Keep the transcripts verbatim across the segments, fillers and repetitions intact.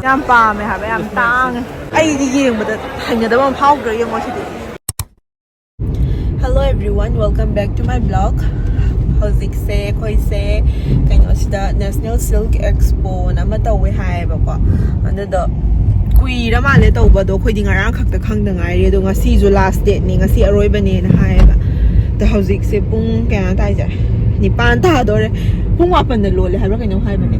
ꯌꯥꯝ ꯄꯥꯝꯃꯦ ꯍꯥꯏꯕ, ꯌꯥꯝ ꯇꯥꯡꯉꯦ꯫ ꯑꯩꯗꯤ ꯌꯦꯡꯕꯗ ꯍꯩꯅꯗꯕ ꯑꯃ ꯐꯥꯎꯗ꯭ꯔꯦ꯫ ꯌꯦꯡꯉꯣ ꯁꯤꯗꯤ꯫ Hello everyone, welcome back to my vlog. ꯍꯧꯖꯤꯛꯁꯦ ꯑꯩꯈꯣꯏꯁꯦ ꯀꯩꯅꯣꯁꯤꯗ National Silk Expo ꯑꯃ ꯇꯧꯋꯦ ꯍꯥꯏꯌꯦꯕꯀꯣ꯫ ꯑꯗꯨꯗꯣ ꯀꯨꯏꯔ ꯃꯥꯜꯂꯦ ꯇꯧꯕꯗꯣ, ꯑꯩꯈꯣꯏꯗꯤ ꯉꯔꯥꯡ ꯈꯛꯇ ꯈꯪꯗ ꯉꯥꯏꯔꯤ꯫ ꯑꯗꯣ ꯉꯁꯤꯁꯨ last dateꯅꯦ, ꯉꯁꯤ ꯑꯔꯣꯏꯕꯅꯦꯅ ꯍꯥꯏꯌꯦꯕ꯫ ꯑꯗꯣ ꯍꯧꯖꯤꯛꯁꯦ ꯄꯨꯡ ꯀꯌꯥ ꯇꯥꯏꯁꯦ? ꯅꯤꯄꯥꯟ ꯇꯥꯗꯣꯔꯦ꯫ ꯄꯨꯡ ꯃꯥꯄꯟꯗ ꯂꯣꯜꯂꯦ ꯍꯥꯏꯕ꯭ꯔꯥ ꯀꯩꯅꯣꯝ ꯍꯥꯏꯕꯅꯦ꯫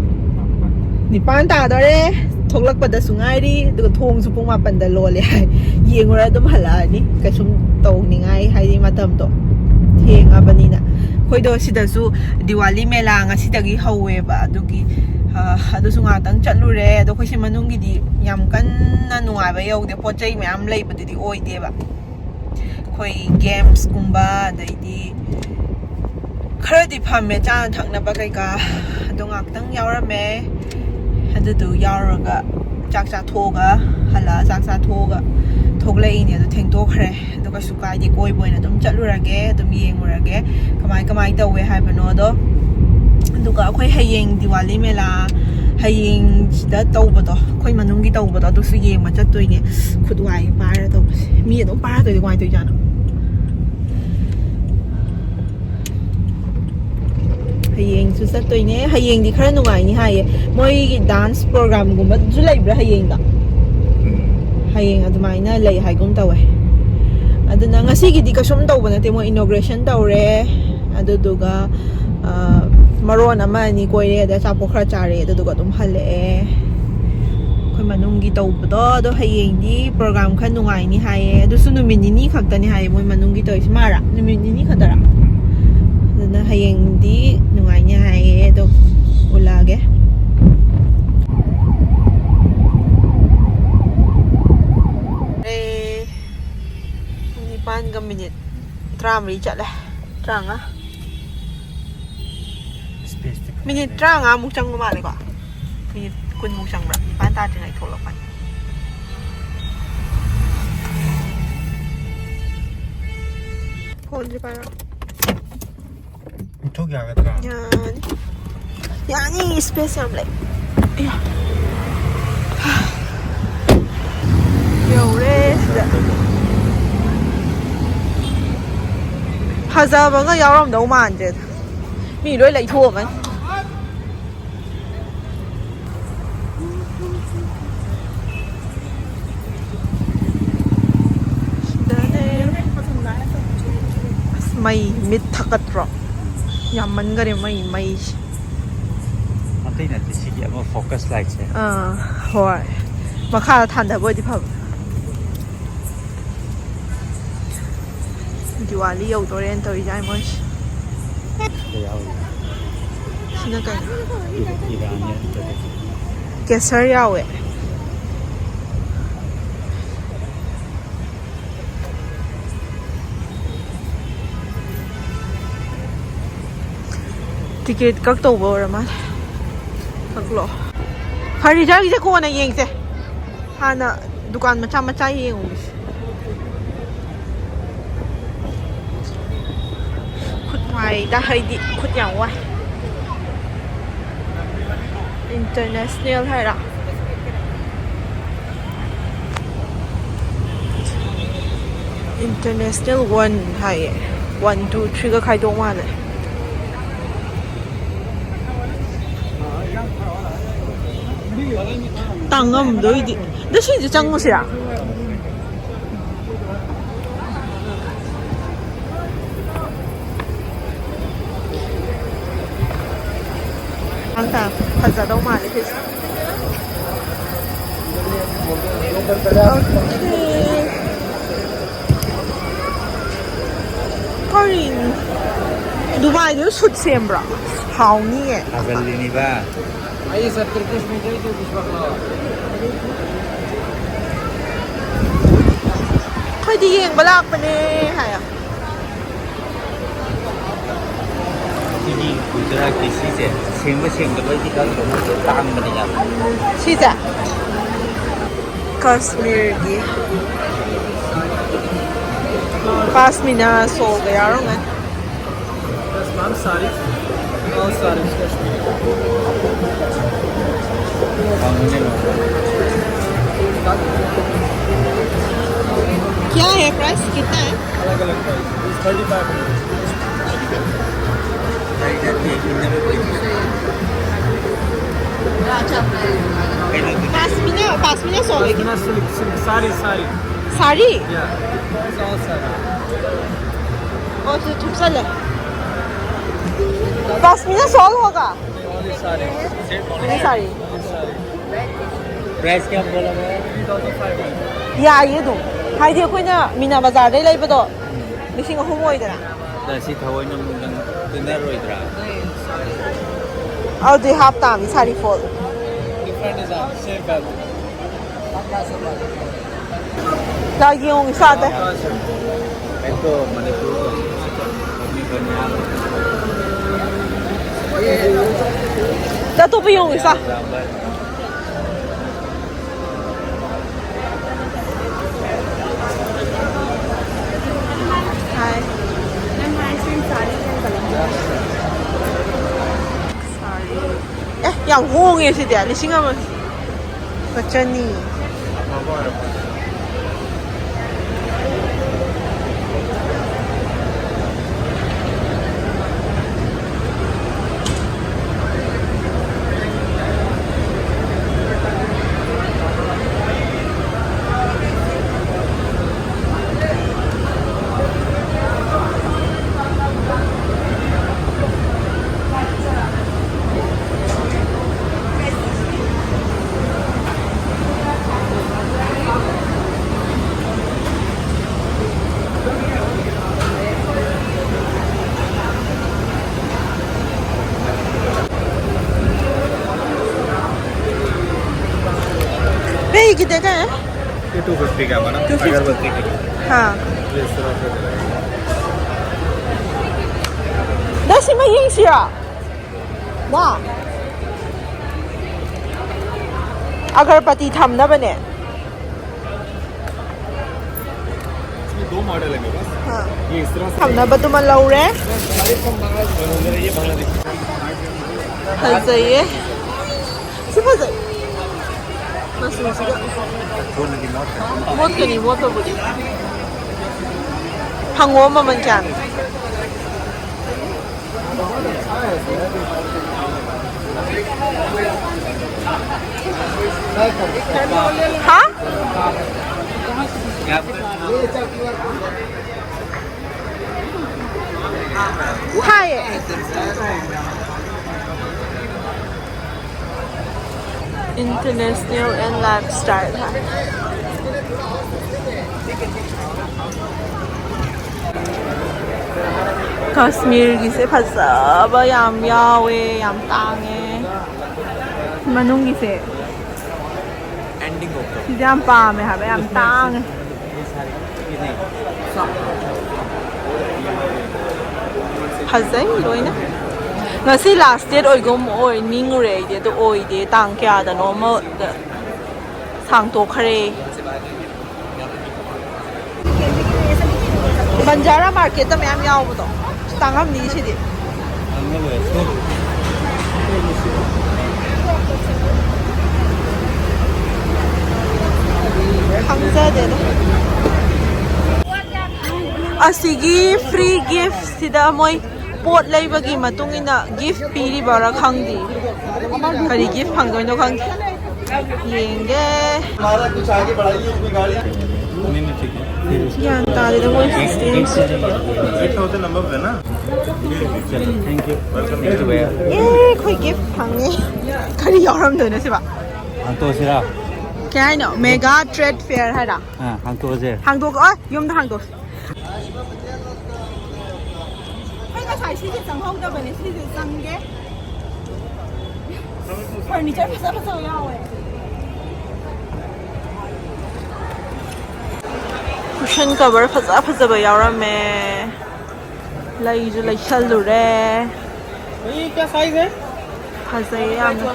ꯅꯤꯄꯥꯟ ꯇꯥꯗꯣꯔꯦ꯫ ꯊꯣꯛꯂꯛꯄꯗꯁꯨ ꯉꯥꯏꯔꯤ, ꯑꯗꯨꯒ ꯊꯣꯡꯁꯨ ꯄꯨꯡ ꯃꯥꯄꯟꯗ ꯂꯣꯜꯂꯦ ꯍꯥꯏ꯫ ꯌꯦꯡꯉꯨꯔ ꯑꯗꯨꯝ ꯍꯜꯂꯛꯑꯅꯤ, ꯀꯩꯁꯨꯝ ꯇꯧꯅꯤꯡꯉꯥꯏ, ꯍꯥꯏꯗꯤ ꯃꯇꯝꯗꯣ ꯊꯦꯡꯉꯕꯅꯤꯅ꯫ ꯑꯩꯈꯣꯏꯗꯣ ꯁꯤꯗꯁꯨ ꯗꯤꯋꯥꯂꯤ ꯃꯦꯂꯥ ꯉꯁꯤꯗꯒꯤ ꯍꯧꯋꯦꯕ, ꯑꯗꯨꯒꯤ ꯑ, ꯑꯗꯨꯁꯨ ꯉꯥꯛꯇꯪ ꯆꯠꯂꯨꯔꯦ꯫ ꯑꯗꯣ ꯑꯩꯈꯣꯏ ꯁꯤ ꯃꯅꯨꯡꯒꯤꯗꯤ ꯌꯥꯝ ꯀꯟꯅ ꯅꯨꯡꯉꯥꯏꯕ ꯌꯧꯗꯦ, ꯄꯣꯠ ꯆꯩ ꯃꯌꯥꯝ ꯂꯩꯕꯗꯨꯗꯤ ꯑꯣꯏꯗꯦꯕ꯫ ꯑꯩꯈꯣꯏ ꯒꯦꯝꯁꯀꯨꯝꯕ, ꯑꯗꯩꯗꯤ ꯈꯔꯗꯤ ꯐꯝꯃꯦ, ꯆꯥꯅ ꯊꯛꯅꯕ ꯀꯩꯀꯥ ꯑꯗꯣ ꯉꯥꯛꯇꯪ ꯌꯥꯎꯔꯝꯃꯦ꯫ ꯑꯗꯨꯗꯨ ꯌꯥꯎꯔꯒ ꯆꯥꯛ ꯆꯥꯊꯣꯛꯑꯒ, ꯍꯜꯂꯛꯑ ꯆꯥꯛ ꯆꯥꯊꯣꯛꯑꯒ ꯊꯣꯛꯂꯛꯏꯅꯦ꯫ ꯑꯗꯣ ꯊꯦꯡꯗꯣꯛꯈ꯭ꯔꯦ꯫ ꯑꯗꯣ ꯀꯩꯁꯨ ꯀꯥꯏꯗꯦ, ꯀꯣꯏꯕ ꯑꯣꯏꯅ ꯑꯗꯨꯝ ꯆꯠꯂꯨꯔꯒꯦ, ꯑꯗꯨꯝ ꯌꯦꯡꯉꯨꯔꯒꯦ ꯀꯃꯥꯏ ꯀꯃꯥꯏ ꯇꯧꯋꯦ ꯍꯥꯏꯕꯅꯣꯗꯣ꯫ ꯑꯗꯨꯒ ꯑꯩꯈꯣꯏ ꯍꯌꯦꯡ ꯗꯤꯋꯥꯂꯤ ꯃꯦꯂꯥ, ꯍꯌꯦꯡꯁꯤꯗ ꯇꯧꯕꯗꯣ, ꯑꯩꯈꯣꯏ ꯃꯅꯨꯡꯒꯤ ꯇꯧꯕꯗꯣ, ꯑꯗꯨꯁꯨ ꯌꯦꯡꯕ ꯆꯠꯇꯣꯏꯅꯦ꯫ ꯈꯨꯠ ꯋꯥꯏ ꯄꯥꯏꯔ ꯇꯧꯕꯁꯦ꯫ ꯃꯤ ꯑꯗꯨꯝ ꯄꯥꯏꯔ ꯇꯧꯔꯗꯤ ꯀꯃꯥꯏꯅ ꯇꯧꯔꯤꯖꯥꯠꯅꯣ? ꯍꯌꯦꯡꯁꯨ ꯆꯠꯇꯣꯏꯅꯦ꯫ ꯍꯌꯦꯡꯗꯤ ꯈꯔ ꯅꯨꯡꯉꯥꯏꯅꯤ ꯍꯥꯏꯌꯦ꯫ ꯃꯣꯏꯒꯤ dance programꯒꯨꯝꯕꯁꯨ ꯂꯩꯕ꯭ꯔꯥ ꯍꯌꯦꯡꯗ? ꯍꯌꯦꯡ ꯑꯗꯨꯃꯥꯏꯅ ꯂꯩ ꯍꯥꯏꯒꯨꯝ ꯇꯧꯋꯦ꯫ ꯑꯗꯨꯅ ꯉꯁꯤꯒꯤꯗꯤ ꯀꯩꯁꯨꯝ ꯇꯧꯕ ꯅꯠꯇꯦ꯫ ꯃꯣꯏ inauguration ꯇꯧꯔꯦ꯫ ꯑꯗꯨꯗꯨꯒ, ꯑ, ꯃꯔꯣꯟ ꯑꯃ ꯑꯅꯤ ꯀꯣꯏꯔꯦ, ꯑꯗꯩ ꯑꯆꯥꯄꯣꯠ ꯈꯔ ꯆꯥꯔꯦ, ꯑꯗꯨꯗꯨꯒ ꯑꯗꯨꯝ ꯍꯜꯂꯛꯑꯦ꯫ ꯑꯩꯈꯣꯏ ꯃꯅꯨꯡꯒꯤ ꯇꯧꯕꯗꯣ, ꯑꯗꯣ ꯍꯌꯦꯡꯗꯤ program ꯈꯔ ꯅꯨꯡꯉꯥꯏꯅꯤ ꯍꯥꯏꯌꯦ꯫ ꯑꯗꯨꯁꯨ ꯅꯨꯃꯤꯠ ꯅꯤꯅꯤ ꯈꯛꯇꯅꯤ ꯍꯥꯏꯌꯦ ꯃꯣꯏ ꯃꯅꯨꯡꯒꯤ ꯇꯧꯔꯤꯁꯦ꯫ ꯃꯥꯔꯥ? ꯅꯨꯃꯤꯠ ꯅꯤꯅꯤ ꯈꯛꯇꯔꯥ? ꯑꯗꯨꯅ ꯍꯌꯦꯡꯗꯤ ꯅꯨꯡꯉꯥꯏꯅꯤ ꯍꯥꯏꯌꯦ꯫ ꯑꯗꯣ ꯎꯠꯂꯛꯑꯒꯦ꯫ ꯑꯦ, ꯄꯨꯡ ꯅꯤꯄꯥꯟꯒ ꯃꯤꯅꯤꯠ ꯇꯔꯥꯃꯔꯤ ꯆꯠꯂꯦ꯫ ꯇꯔꯥꯃꯉꯥ꯫ ꯃꯤꯅꯤꯠ ꯇꯔꯥꯃꯉꯥꯃꯨꯛ ꯆꯪꯕ ꯃꯥꯜꯂꯦꯀꯣ꯫ ꯃꯤꯅꯤꯠ ꯀꯨꯟꯃꯨꯛ ꯆꯪꯕ꯭ꯔꯥ? ꯅꯤꯄꯥꯟ ꯇꯥꯗ꯭ꯔꯤꯉꯩ ꯊꯣꯛꯂꯛꯄꯅꯤ꯫ ꯐꯣꯟꯁꯦ ꯄꯥꯏꯔꯣ꯫ ꯊꯣꯛ ꯌꯥꯒꯗ꯭ꯔꯥ? ꯌꯥꯅꯤ꯫ ꯌꯥꯅꯤ, space ꯌꯥꯝ ꯂꯩ꯫ ꯑꯌꯥ꯫ ꯌꯧꯔꯦ ꯁꯤꯗ꯫ ꯐꯖꯕꯒ ꯌꯥꯎꯔꯝꯗꯧ ꯃꯥꯟꯗ꯭ꯔꯦꯗ꯫ ꯃꯤ ꯂꯣꯏ ꯂꯩꯊꯣꯛꯑꯝꯃꯅꯤ꯫ ꯁꯤꯗꯅꯦ꯫ ꯑꯁ, ꯃꯩ ꯃꯤꯠ ꯊꯛꯀꯠꯇ꯭ꯔꯣ? ꯌꯥꯝꯃꯟꯈꯔꯦ ꯃꯩ, ꯃꯩꯁꯦ꯫ ꯑꯇꯩ ꯅꯠꯇꯦ, ꯁꯤꯒꯤ ꯑꯃ focus lightꯁꯦ꯫ ꯑꯥ, ꯍꯣꯏ꯫ ꯃꯈꯥꯗ ꯊꯥꯟꯊꯕ ꯑꯣꯏꯗꯤ ꯐꯕ꯫ ꯗꯤꯋꯥꯂꯤ ꯌꯧꯗꯣꯔꯦꯅ ꯇꯧꯔꯤꯖꯥꯠꯅꯤ ꯃꯣꯏꯁꯦ꯫ ꯁꯤꯗ ꯌꯥꯎꯔꯤ꯫ ꯁꯤꯅ ꯀꯩꯅꯣ? Era-, ꯏꯔꯥꯅꯤꯌꯟ tradition. ꯀꯦꯁꯔ ꯌꯥꯎꯋꯦ꯫ ꯇꯤꯀꯦꯠ ꯀꯛꯇꯧꯕ ꯑꯣꯏꯔ ꯃꯥꯜꯂꯦ꯫ ꯀꯛꯂꯣ꯫ ꯐꯔꯅꯤꯆꯔꯒꯤꯁꯦ ꯀꯣꯟꯅ ꯌꯦꯡꯁꯦ꯫ ꯍꯥꯟꯅ ꯗꯨꯀꯥꯟ ꯃꯆꯥ ꯃꯆꯥ ꯌꯦꯡꯉꯨꯒꯤꯁꯦ꯫ ꯈꯨꯠ ꯋꯥꯏꯗ, ꯑꯩꯗꯤ ꯈꯨꯠ ꯌꯥꯝ ꯋꯥꯏ꯫ ꯏꯟꯇꯔꯅꯦꯁꯅꯦꯜ ꯍꯥꯏꯔ? ꯏꯟꯇꯔꯅꯦꯁꯅꯦꯜ ꯋꯥꯟ ꯍꯥꯏꯌꯦ꯫ ꯋꯥꯟ, ꯇꯨ, ꯊ꯭ꯔꯤꯒ ꯈꯥꯏꯗꯣꯛ ꯃꯥꯜꯂꯦ꯫ ꯇꯥꯡꯉꯝꯗꯣꯏꯗꯤ꯫ ꯑꯗꯣ ꯁꯤꯁꯦ ꯆꯪꯉꯨꯁꯤꯔꯥ? ꯐꯖꯗꯧ ꯃꯥꯜꯂꯦ ꯁꯤꯁꯦ꯫ ꯑꯣꯀꯦ꯫ ꯀꯔꯤꯅꯣ? ꯗꯨꯕꯥꯏꯗ ꯁꯨꯠ ꯁꯦꯝꯕ꯭ꯔꯣ? ꯍꯥꯎꯅꯤꯌꯦ꯫ ꯊꯥꯖꯜꯂꯤꯅꯤꯕ꯫ ꯑꯩ ꯁꯠꯇ꯭ꯔ ꯀꯨꯁ ꯃꯤ ꯆꯩ ꯇꯨ ꯀꯨꯁ ꯕꯛꯂꯥ꯫ ꯑꯩꯈꯣꯏꯗꯤ ꯌꯦꯡꯕ ꯂꯥꯛꯄꯅꯦ ꯍꯥꯏꯌꯣ꯫ ꯁꯤꯒꯤ ꯒꯨꯖꯔꯥꯠꯀꯤ ꯁꯤꯁꯦ ꯁꯦꯡꯕ ꯁꯦꯡꯗꯕꯩꯗꯤ ꯈꯪꯗꯦ, ꯃꯣꯏꯁꯦ ꯇꯥꯡꯕꯅꯦ ꯌꯥꯝ꯫ ꯁꯤꯁꯦ ꯀꯥꯁꯃꯤꯔꯒꯤ ꯄꯥꯁꯃꯤꯅꯥ ꯁꯣꯜꯒ ꯌꯥꯎꯔꯝꯒꯅꯤ꯫ Yes, ma'am, sari. All sarees, Kashmiri. क्या है प्राइस, कितना है? अलग अलग प्राइस। Thirty five hundred. पास में ना, पास में ना सौ है। Pashmina silk, silk, sari, sari. Sari? Yeah. It's all sari. और फिर थुपसा ले। पास में ना सौ होगा। Only साड़ी। ये साड़ी। प्राइस क्या बोला? ꯌꯥꯏꯌꯦ ꯑꯗꯨꯝ꯫ ꯍꯥꯏꯗꯤ ꯑꯩꯈꯣꯏꯅ ꯃꯤꯅꯥ ꯕꯖꯥꯔꯗꯩ ꯂꯩꯕꯗꯣ ꯂꯤꯁꯤꯡ ꯑꯍꯨꯝ ꯑꯣꯏꯗꯅ꯫ ꯑꯗ ꯁꯤ ꯊꯑꯣꯏꯅ ꯑꯃꯨꯛ ꯅꯪ ꯇꯨꯅꯔꯣꯏꯗ꯭ꯔꯥ? ꯑꯗꯨꯗꯤ ꯍꯥꯞ ꯇꯥꯕꯅꯤ sari fall. Different design, same fabric. ꯂꯥꯛ ꯌꯦꯡꯉꯨ ꯏꯁꯥꯗ꯫ ꯑꯩꯗꯣ ꯃꯅꯤꯄꯨꯔ ꯆꯠꯇꯣꯛꯄ ꯌꯦꯡꯉꯨ ꯏꯁꯥ꯫ ꯍꯥꯏ꯫ ꯑꯦ, ꯌꯥꯝ ꯍꯣꯡꯉꯦ ꯁꯤꯗꯤ, ꯂꯤꯁꯤꯡ ꯑꯃ꯫ ꯂꯨꯄꯥ ꯆꯅꯤ꯫ ꯀꯩꯒꯤꯗ ꯀꯥꯏ? ये टू फिफ्टी का है ना, टू फिफ्टी। अगरबत्ती की। हाँ। ये इस तरह से। ꯗꯥ, ꯁꯤꯃ ꯌꯦꯡꯁꯤꯔꯣ? ꯗꯥ꯫ ꯑꯒꯔꯕꯇꯤ ꯊꯝꯅꯕꯅꯦ꯫ इसमें दो मॉडल है मेरे पास। हाँ। ये इस तरह से। ꯊꯝꯅꯕꯗꯨꯃ ꯂꯧꯔꯦ꯫ ये बांग्लादेश। ꯐꯖꯩꯌꯦ꯫ ꯁꯤ ꯐꯖꯩ꯫ ꯃꯆꯨꯁꯤꯒ꯫ ꯃꯣꯠꯀꯅꯤ, ꯃꯣꯠꯄꯕꯨꯗꯤ꯫ ꯐꯪꯉꯣ, ꯃꯃꯜ ꯀꯌꯥꯅꯣ? ꯍꯥ? ꯊꯥꯏꯌꯦ꯫ International and Lifestyle ꯍꯥꯏ꯫ ꯀꯥꯁꯃꯤꯔꯒꯤꯁꯦ ꯐꯖꯕ ꯌꯥꯝ ꯌꯥꯎꯋꯦ, ꯌꯥꯝ ꯇꯥꯡꯉꯦ꯫ ꯃꯅꯨꯡꯒꯤꯁꯦ ꯁꯤꯗꯤ ꯌꯥꯝ ꯄꯥꯝꯃꯦ ꯍꯥꯏꯕ, ꯌꯥꯝ ꯇꯥꯡꯉꯦ꯫ ꯐꯖꯩ ꯂꯣꯏꯅ꯫ ꯉꯁꯤ last date ꯑꯣꯏꯒꯨꯝ ꯑꯣꯏ ꯅꯤꯡꯉꯨꯔꯦ ꯑꯩꯗꯤ, ꯑꯗꯨ ꯑꯣꯏꯗꯦ꯫ ꯇꯥꯡ ꯀꯌꯥꯗꯅꯣ ꯑꯃꯗ ꯁꯥꯡꯇꯣꯛꯈ꯭ꯔꯦ꯫ ꯕꯟꯖꯥꯔꯥ ꯃꯥꯔꯀꯦꯠꯇ ꯃꯌꯥꯝ ꯌꯥꯎꯕꯗꯣ꯫ ꯇꯥꯡꯉꯝꯅꯤ ꯁꯤꯗꯤ꯫ ꯈꯪꯖꯗꯦꯗ꯫ ꯑꯁꯤꯒꯤ free gift ꯁꯤꯗ ꯃꯣꯏ ꯄꯣꯠ ꯂꯩꯕꯒꯤ ꯃꯇꯨꯡ ꯏꯟꯅ gift ꯄꯤꯔꯤꯕꯔꯥ ꯈꯪꯗꯦ꯫ ꯀꯔꯤ gift ꯐꯪꯗꯣꯏꯅꯣ ꯈꯪꯗꯦ꯫ ꯌꯦꯡꯒꯦ꯫ ꯒ꯭ꯌꯥꯟ ꯇꯥꯗꯦꯗ ꯃꯣꯏ system ꯁꯦ꯫ ꯑꯦ, ꯑꯩꯈꯣꯏ gift ꯐꯪꯉꯦ꯫ ꯀꯔꯤ ꯌꯥꯎꯔꯝꯗꯣꯏꯅꯣ ꯁꯤꯕ? ꯍꯥꯡꯇꯣꯛꯑꯁꯤꯔꯥ? ꯀꯩ ꯍꯥꯏꯅꯣ? Mega trade fair ꯍꯥꯏꯔ? ꯑꯥ, ꯍꯥꯡꯇꯣꯛꯑꯁꯦ꯫ ꯍꯥꯡꯗꯣꯛ-, ꯑꯣ, ꯌꯨꯝꯗ ꯍꯥꯡꯗꯣꯛꯁꯤ꯫ ꯑꯩꯈꯣꯏ ꯉꯁꯥꯏ ꯁꯤꯁꯦ ꯆꯪꯍꯧꯗꯕꯅꯦ, ꯁꯤꯁꯦ ꯆꯪꯒꯦ꯫ Furniture ꯐꯖ ꯐꯖꯕ ꯌꯥꯎꯋꯦ꯫ Cushion cover ꯐꯖ ꯐꯖꯕ ꯌꯥꯎꯔꯝꯃꯦ꯫ ꯂꯩꯁꯨ ꯂꯩꯁꯜꯂꯨꯔꯦ꯫ ꯐꯖꯩ ꯌꯥꯝꯅ꯫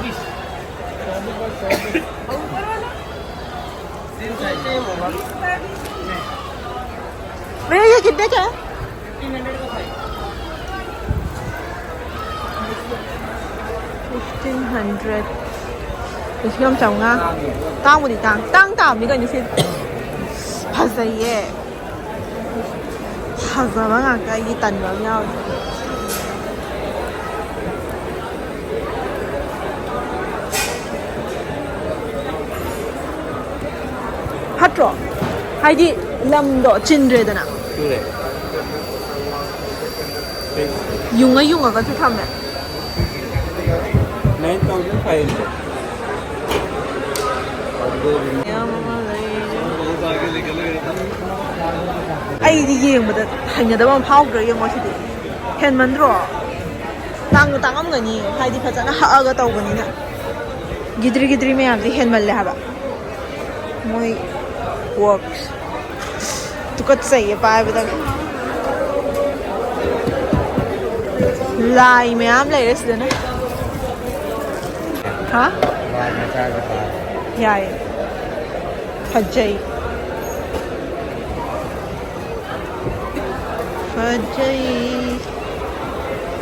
ꯃꯦꯔꯥ ꯌꯦ ꯀꯤꯠꯅꯥ ꯀꯥ ꯍꯥꯏ? Fifteen hundred. ꯂꯤꯁꯤꯡ ꯑꯃ ꯆꯥꯝꯃꯉꯥ꯫ ꯇꯥꯡꯕꯨꯗꯤ ꯇꯥꯡ ꯇꯥꯡ ꯇꯥꯡꯕꯅꯤ ꯀꯩꯅꯣ ꯁꯤ꯫ ꯐꯖꯩꯌꯦ꯫ ꯐꯖꯕ ꯉꯥꯛꯇ ꯑꯩꯒꯤ ꯇꯟꯕ ꯑꯃ ꯌꯥꯎꯔꯦ꯫ ꯐꯠꯇ꯭ꯔꯣ? ꯍꯥꯏꯗꯤ ꯂꯝꯗꯣ ꯆꯤꯟꯗ꯭ꯔꯦꯗꯅ꯫ ꯌꯨꯡꯉ ꯌꯨꯡꯉꯒꯁꯨ ꯊꯝꯃꯦ꯫ Nine thousand five hundred. ꯑꯩꯗꯤ ꯌꯦꯡꯕꯗ ꯍꯩꯅꯗꯕ ꯑꯃ ꯐꯥꯎꯗ꯭ꯔꯣ? ꯌꯦꯡꯉꯣ ꯁꯤꯗꯤ꯫ ꯍꯦꯟꯃꯟꯗ꯭ꯔꯣ? ꯇꯥꯡꯁꯨ ꯇꯥꯡꯉꯝꯒꯅꯤ, ꯍꯥꯏꯗꯤ ꯐꯖꯅ ꯍꯛꯑꯒ ꯇꯧꯕꯅꯤꯅ꯫ ꯒꯤꯗ꯭ꯔꯤ ꯒꯤꯗ꯭ꯔꯤ ꯃꯌꯥꯝꯁꯦ ꯍꯦꯟꯃꯜꯂꯦ ꯍꯥꯏꯕ꯫ ꯃꯣꯏ ꯋꯥꯛꯁ ꯇꯨꯀꯠꯆꯩꯌꯦ ꯄꯥꯏꯕꯗꯒ꯫ ꯂꯥꯏ ꯃꯌꯥꯝ ꯂꯩꯔꯦ ꯁꯤꯗꯅ꯫ ꯍꯥ? ꯂꯥꯏ ꯃꯆꯥꯒ ꯄꯥꯏ꯫ ꯌꯥꯏꯌꯦ꯫ ꯐꯖꯩ꯫ ꯐꯖꯩ꯫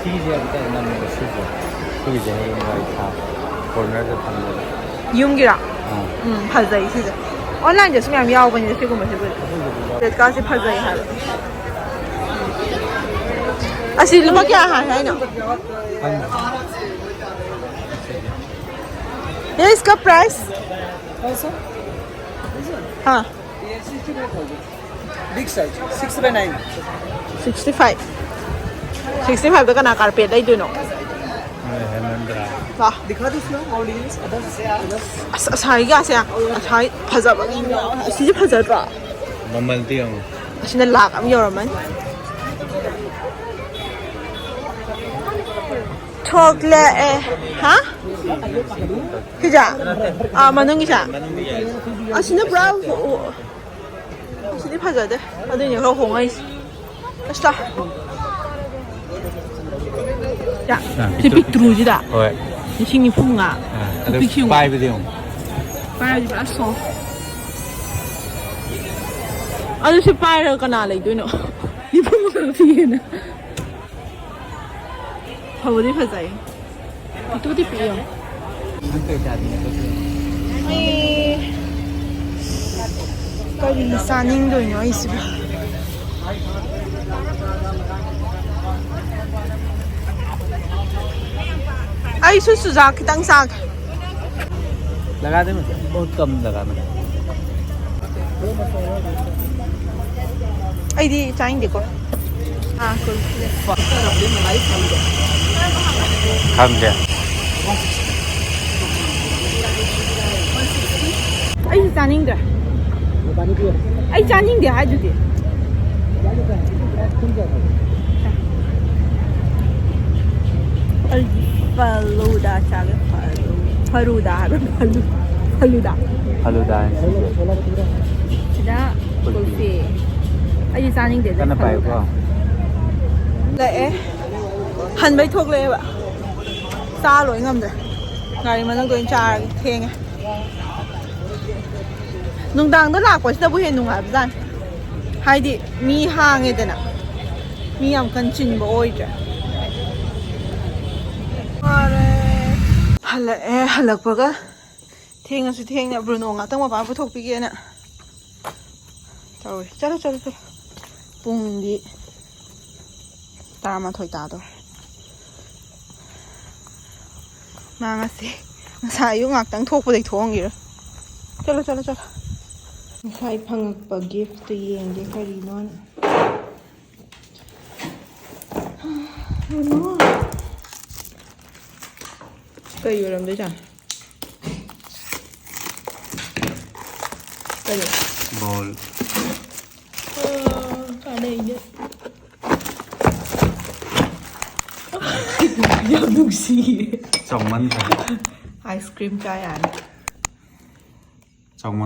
ꯁꯤꯒꯤꯁꯦ ꯌꯥꯝ ꯇꯧ ꯉꯝꯃꯦꯕ ꯁꯤꯁꯦ꯫ ꯁꯤꯒꯤꯁꯦ ꯍꯌꯦꯡ ꯋꯥꯏ ꯊꯥ ꯀꯣꯔꯅꯔꯗ ꯊꯝꯅꯕ꯫ ꯌꯨꯝꯒꯤꯔꯣ? ꯑꯥ꯫ ꯎꯝ, ꯐꯖꯩ ꯁꯤꯁꯦ꯫ ꯑꯣꯟꯂꯥꯏꯟꯗꯁꯨ ꯃꯌꯥꯝ ꯌꯥꯎꯕꯅꯦ ꯁꯤꯒꯨꯝꯕꯁꯤꯕꯨꯗꯤ꯫ ꯑꯗꯨꯕꯨꯗꯤ ꯌꯥꯎ- ꯔꯦꯠ ꯀꯥꯔꯁꯦ ꯐꯖꯩ ꯍꯥꯏꯕ꯫ ꯑꯁꯤ ꯂꯨꯄꯥ ꯀꯌꯥ ꯍꯥꯏ ꯍꯥꯏꯅꯣ? ꯈꯪꯗꯦ꯫ Yes, ka price? हाँ। Big size, six by nine. Sixty five. Sixty five ꯗ ꯀꯅꯥ ꯀꯥꯔꯄꯦꯠ ꯂꯩꯗꯣꯏꯅꯣ? ꯍꯦꯃꯦꯟꯗ꯭ꯔ꯫ ꯂꯥ꯫ दिखा दो उसमें, और डिजाइन, others, others. ꯑꯁ, ꯑꯁꯥꯏꯒꯥꯁꯦ, ꯑꯁꯥꯏ ꯐꯖꯕ ꯌꯥꯝ ꯌꯥꯎꯋꯦ꯫ ꯑꯁꯤꯁꯦ ꯐꯖꯗ꯭ꯔꯣ? ꯃꯃꯜꯗꯤ ꯌꯦꯡꯉꯣ꯫ ꯑꯁꯤꯅ ꯂꯥꯛ ꯑꯃ ꯌꯧꯔꯝꯃꯅꯤ꯫ ꯊꯣꯛꯂꯛꯑꯦ꯫ ꯍꯥ? ꯁꯤꯁꯦ? ꯑꯥ, ꯃꯅꯨꯡꯒꯤꯁꯦ? ꯑꯁꯤꯅ ꯄꯨꯔꯥ ꯑꯣ, ꯑꯣ꯫ ꯑꯁꯤꯗꯤ ꯐꯖꯗꯦ꯫ ꯑꯗꯨꯏꯅꯦ ꯈꯔ ꯍꯣꯡꯉꯛꯏꯁꯦ꯫ ꯑꯁ, ꯇꯥ꯫ ꯌꯥ, ꯑꯥ, ꯁꯤ ꯄꯤꯛꯇ꯭ꯔꯨ-, ꯄꯤꯛꯇ꯭ꯔꯨꯁꯤꯗ꯫ ꯍꯣꯏ꯫ ꯂꯤꯁꯤꯡ ꯅꯤꯐꯨ ꯃꯉꯥ꯫ ꯑꯥ, ꯑꯗꯨ ꯄꯤꯛꯁꯤ ꯌꯦꯡꯉꯨ꯫ ꯄꯥꯏꯕꯗꯤ ꯌꯦꯡꯉꯨ꯫ ꯄꯥꯏꯕꯗꯤ ꯄꯨꯔꯥ soft꯫ ꯑꯗꯨ ꯁꯤ ꯄꯥꯏꯔꯒ ꯀꯅꯥ ꯂꯩꯗꯣꯏꯅꯣ? ꯅꯤꯐꯨ ꯃꯉꯥ ꯄꯤꯌꯦꯅ꯫ ꯐꯕꯨꯗꯤ ꯐꯖꯩ꯫ ꯄꯤꯛꯇꯨꯗꯤ ꯄꯤꯛꯑꯦ꯫ ꯅꯪ ꯀꯩ ꯆꯥꯗꯣꯏꯅꯣ? ꯀꯔꯤ ꯆꯥꯅꯤꯡꯗꯣꯏꯅꯣ ꯑꯩꯁꯤꯕꯨ? ꯑꯩꯁꯨ ꯆꯨꯖꯥꯛ ꯈꯤꯇꯪ ꯆꯥꯒꯦ꯫ लगा दे, मतलब बहुत कम लगा मैंने। ꯑꯩꯗꯤ ꯆꯥꯅꯤꯡꯗꯦꯀꯣ꯫ ꯑꯥ, ꯀꯨꯜꯐꯤ꯫ ꯈꯪꯗꯦ꯫ ꯑꯩꯁꯨ ꯆꯥꯅꯤꯡꯗ꯭ꯔꯦ꯫ ꯑꯩ ꯆꯥꯅꯤꯡꯗꯦ ꯍꯥꯏꯗꯨꯗꯤ꯫ ꯑꯩꯗꯤ ꯐꯂꯨꯗꯥ ꯆꯥꯒꯦ꯫ ꯐꯂꯨ-, ꯐꯔꯨꯗꯥ ꯍꯥꯏꯕ꯭ꯔꯥ? ꯐꯂꯨ-, ꯐꯂꯨꯗꯥ꯫ ꯐꯂꯨꯗꯥ ꯍꯥꯏꯅ ꯁꯤꯁꯦ꯫ ꯁꯤꯗ ꯀꯨꯜꯐꯤ꯫ ꯀꯨꯜꯐꯤ꯫ ꯑꯩꯗꯤ ꯆꯥꯅꯤꯡꯗꯦ꯫ ꯀꯟꯅ ꯐꯂꯨꯗꯥ꯫ ꯄꯥꯏꯌꯨꯀꯣ꯫ ꯂꯥꯛꯑꯦ꯫ ꯍꯟꯕꯩ ꯊꯣꯛꯂꯛꯑꯦꯕ꯫ ꯆꯥ ꯂꯣꯏ ꯉꯝꯗ꯭ꯔꯦ꯫ ꯒꯥꯔꯤ ꯃꯅꯨꯡꯗ ꯑꯣꯏꯅ ꯆꯥꯔꯒꯦ꯫ ꯊꯦꯡꯉꯦ꯫ ꯅꯨꯡꯗꯥꯡꯗ ꯂꯥꯛꯄꯁꯤꯅꯕꯨ ꯍꯦꯟꯅ ꯅꯨꯡꯉꯥꯏꯕꯖꯥꯠꯅꯤ꯫ ꯍꯥꯏꯗꯤ ꯃꯤ ꯍꯥꯡꯉꯦꯗꯅ꯫ ꯃꯤ ꯌꯥꯝ ꯀꯟꯅ ꯆꯤꯟꯕ ꯑꯣꯏꯗ꯭ꯔꯦ꯫ ꯍꯜꯂꯛꯑꯦ꯫ ꯍꯜꯂꯛꯄꯒ ꯊꯦꯡꯉꯁꯨ ꯊꯦꯡꯅ ꯕ꯭ꯔꯨꯅꯣ ꯉꯥꯛꯇꯪ ꯃꯄꯥꯟ ꯄꯨꯊꯣꯛꯄꯤꯒꯦꯅ ꯇꯧꯔꯦ꯫ ꯆꯠꯂꯣ, ꯆꯠꯂꯣ, ꯆꯠꯂꯣ꯫ ꯄꯨꯡꯗꯤ ꯇꯔꯥꯃꯥꯊꯣꯏ ꯇꯥꯗꯧꯔꯦ꯫ ꯃꯥ ꯉꯁꯤ, ꯉꯁꯥꯏ ꯑꯌꯨꯛ ꯉꯥꯛꯇꯪ ꯊꯣꯛꯄꯗꯩ ꯊꯣꯛꯑꯝꯈꯤꯔꯣꯏ꯫ ꯆꯠꯂꯣ, ꯆꯠꯂꯣ, ꯆꯠꯂꯣ꯫ ꯉꯁꯥꯏ ꯐꯪꯉꯛꯄ ꯒꯤꯐꯇꯨ ꯌꯦꯡꯒꯦ ꯀꯔꯤꯅꯣꯅ꯫ ꯕ꯭ꯔꯨꯅꯣ꯫ ꯀꯩ ꯑꯣꯏꯔꯝꯗꯣꯏꯖꯥꯠꯅꯣ? ꯀꯔꯤ? ꯕꯣꯜ꯫ ꯑꯣ, ꯀꯥꯟꯅꯩꯅꯦ꯫ ꯌꯥꯝ ꯅꯨꯡꯁꯤꯌꯦ꯫ ꯆꯥꯎꯃꯟꯈ꯭ꯔꯦ꯫ ꯑꯥꯏꯁ ꯀ꯭ꯔꯤꯝ ꯆꯥ ꯌꯥꯔꯅꯤ꯫ ꯆꯥꯎꯃꯟ-